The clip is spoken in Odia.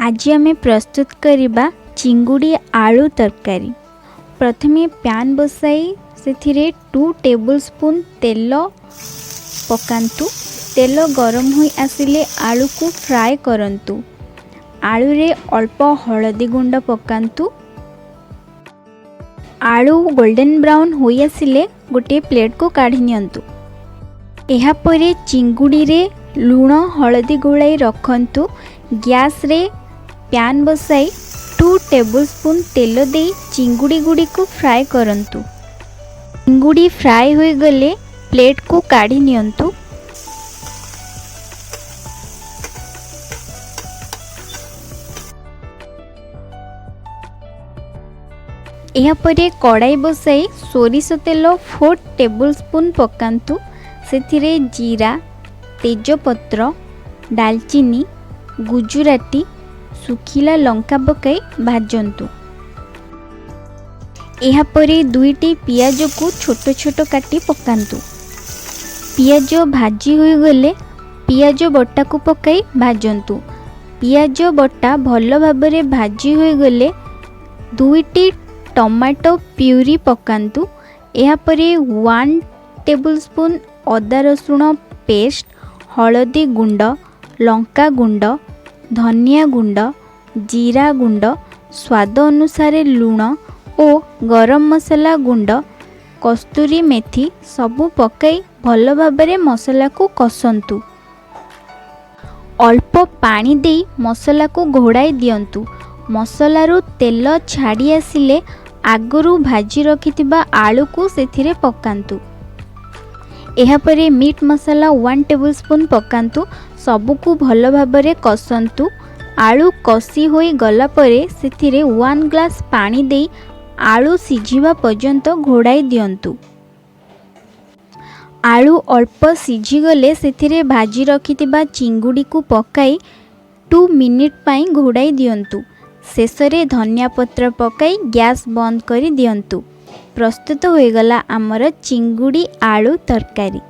ଆଜି ଆମେ ପ୍ରସ୍ତୁତ କରିବା ଚିଙ୍ଗୁଡ଼ି ଆଳୁ ତରକାରୀ। ପ୍ରଥମେ ପ୍ୟାନ୍ ବସାଇ ସେଥିରେ 2 ଟେବୁଲ୍ ସ୍ପୁନ୍ ତେଲ ପକାନ୍ତୁ। ତେଲ ଗରମ ହୋଇ ଆସିଲେ ଆଳୁକୁ ଫ୍ରାଏ କରନ୍ତୁ। ଆଳୁରେ ଅଳ୍ପ ହଳଦୀ ଗୁଣ୍ଡ ପକାନ୍ତୁ। ଆଳୁ ଗୋଲ୍ଡେନ୍ ବ୍ରାଉନ୍ ହୋଇ ଆସିଲେ ଗୋଟିଏ ପ୍ଲେଟ୍କୁ କାଢ଼ି ନିଅନ୍ତୁ। ଏହାପରେ ଚିଙ୍ଗୁଡ଼ିରେ ଲୁଣ ହଳଦୀ ଗୋଳାଇ ରଖନ୍ତୁ। ଗ୍ୟାସ୍ରେ ପ୍ୟାନ୍ ବସାଇ 2 ଟେବୁଲ୍ ସ୍ପୁନ୍ ତେଲ ଦେଇ ଚିଙ୍ଗୁଡ଼ି ଗୁଡ଼ିକୁ ଫ୍ରାଏ କରନ୍ତୁ। ଚିଙ୍ଗୁଡ଼ି ଫ୍ରାଏ ହୋଇଗଲେ ପ୍ଲେଟ୍କୁ କାଢ଼ି ନିଅନ୍ତୁ। ଏହାପରେ କଡ଼ାଇ ବସାଇ ସୋରିଷ ତେଲ 4 ଟେବୁଲ୍ ସ୍ପୁନ୍ ପକାନ୍ତୁ। ସେଥିରେ ଜିରା, ତେଜପତ୍ର, ଡାଲଚିନି, ଗୁଜୁରାତି, ଶୁଖିଲା ଲଙ୍କା ପକାଇ ଭାଜନ୍ତୁ। ଏହାପରେ 2ଟି ପିଆଜକୁ ଛୋଟ ଛୋଟ କାଟି ପକାନ୍ତୁ। ପିଆଜ ଭାଜି ହୋଇଗଲେ ପିଆଜ ବଟାକୁ ପକାଇ ଭାଜନ୍ତୁ। ପିଆଜ ବଟା ଭଲ ଭାବରେ ଭାଜି ହୋଇଗଲେ 2ଟି ଟମାଟୋ ପ୍ୟୁରି ପକାନ୍ତୁ। ଏହାପରେ 1 ଟେବୁଲ୍ ସ୍ପୁନ୍ ଅଦା ରସୁଣ ପେଷ୍ଟ, ହଳଦୀ ଗୁଣ୍ଡ, ଲଙ୍କା ଗୁଣ୍ଡ, ଧନିଆ ଗୁଣ୍ଡ, ଜିରା ଗୁଣ୍ଡ, ସ୍ୱାଦ ଅନୁସାରେ ଲୁଣ ଓ ଗରମ ମସଲା ଗୁଣ୍ଡ, କସ୍ତୁରୀ ମେଥି ସବୁ ପକାଇ ଭଲ ଭାବରେ ମସଲାକୁ କଷନ୍ତୁ। ଅଳ୍ପ ପାଣି ଦେଇ ମସଲାକୁ ଘୋଡ଼ାଇ ଦିଅନ୍ତୁ। ମସଲାରୁ ତେଲ ଛାଡ଼ି ଆସିଲେ ଆଗରୁ ଭାଜି ରଖିଥିବା ଆଳୁକୁ ସେଥିରେ ପକାନ୍ତୁ। ଏହାପରେ ମିଟ୍ ମସଲା 1 ଟେବୁଲ୍ ସ୍ପୁନ୍ ପକାନ୍ତୁ। ସବୁକୁ ଭଲ ଭାବରେ କଷନ୍ତୁ। ଆଳୁ କଷି ହୋଇ ଗଲା ପରେ ସେଥିରେ 1 ଗ୍ଲାସ୍ ପାଣି ଦେଇ ଆଳୁ ସିଝିବା ପର୍ଯ୍ୟନ୍ତ ଘୋଡ଼ାଇ ଦିଅନ୍ତୁ। ଆଳୁ ଅଳ୍ପ ସିଝିଗଲେ ସେଥିରେ ଭାଜି ରଖିଥିବା ଚିଙ୍ଗୁଡ଼ିକୁ ପକାଇ 2 ମିନିଟ୍ ପାଇଁ ଘୋଡ଼ାଇ ଦିଅନ୍ତୁ। ଶେଷରେ ଧନିଆ ପତ୍ର ପକାଇ ଗ୍ୟାସ୍ ବନ୍ଦ କରି ଦିଅନ୍ତୁ। ପ୍ରସ୍ତୁତ ହୋଇଗଲା ଆମର ଚିଙ୍ଗୁଡ଼ି ଆଳୁ ତରକାରୀ।